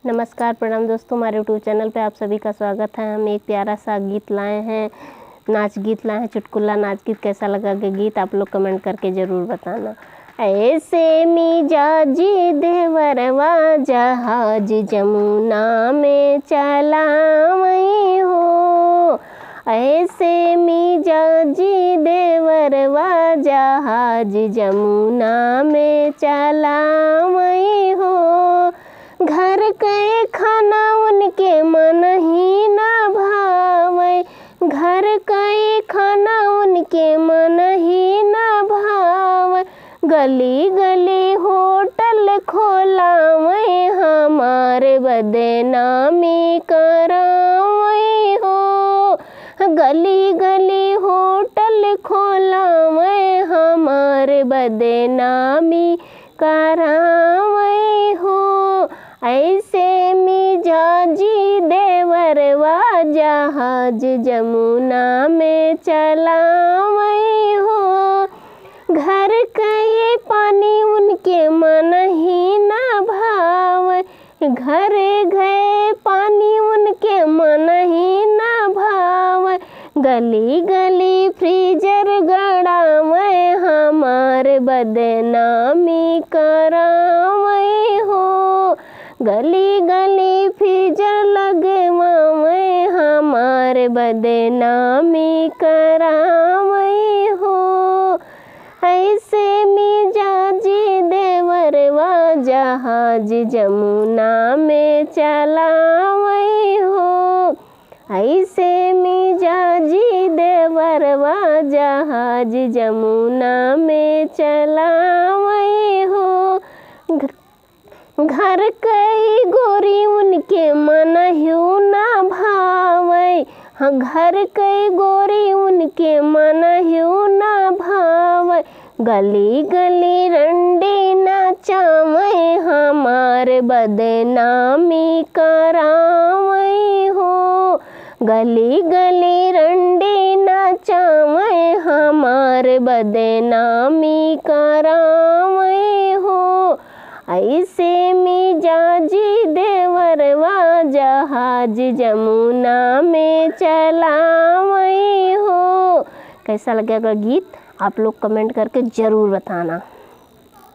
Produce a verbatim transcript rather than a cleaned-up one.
नमस्कार, प्रणाम दोस्तों, हमारे YouTube चैनल पे आप सभी का स्वागत है। हम एक प्यारा सा गीत लाए हैं, नाच गीत लाए हैं, चुटकुला नाच गीत। कैसा लगा ये गीत, आप लोग कमेंट करके ज़रूर बताना। ऐसे मिजाजी देवरवा जहाज जमुना में चलावई हो, ऐसे मिजाजी देवरवा जहाज जमुना में चलावई हो। घर के खाना उनके मन ही ना भावे, घर के खाना उनके मन ही ना भावे। गली गली होटल खोलावे, हमार बदनामी करावे हो। गली गली होटल खोलावे, हमार बदनामी करावे हो। ऐसे मिजाजी देवरवा जहाज जमुना में चलावे हो। घर के पानी उनके मन ही ना भावे, घर के पानी उनके मन ही ना भावे। गली गली फ्रीजर गड़ावे, हमार बदनामी करावे हो। गली गली फ्रीजर लगवावे, हमार बदनामी करावे हो। ऐसे मिजाजी देवरवा जहाज जमुना में चलावे हो। ऐसे मिजाजी देवरवा जहाज जमुना में चलावे हो। घ-, घर कई गोरी उनके मन ह्यू ना भावे। हाँ, घर कई गोरी उनके मन ह्यू ना भावे। गली गली रंडी नाचावे, हमार बदनामी करावे हो। गली गली रंडी नाचावे, हमार बदनामी करावे हो। ऐसे मिजाजी देवरवा जहाज जमुना में चलावे हो। कैसा लगेगा गीत, आप लोग कमेंट करके ज़रूर बताना।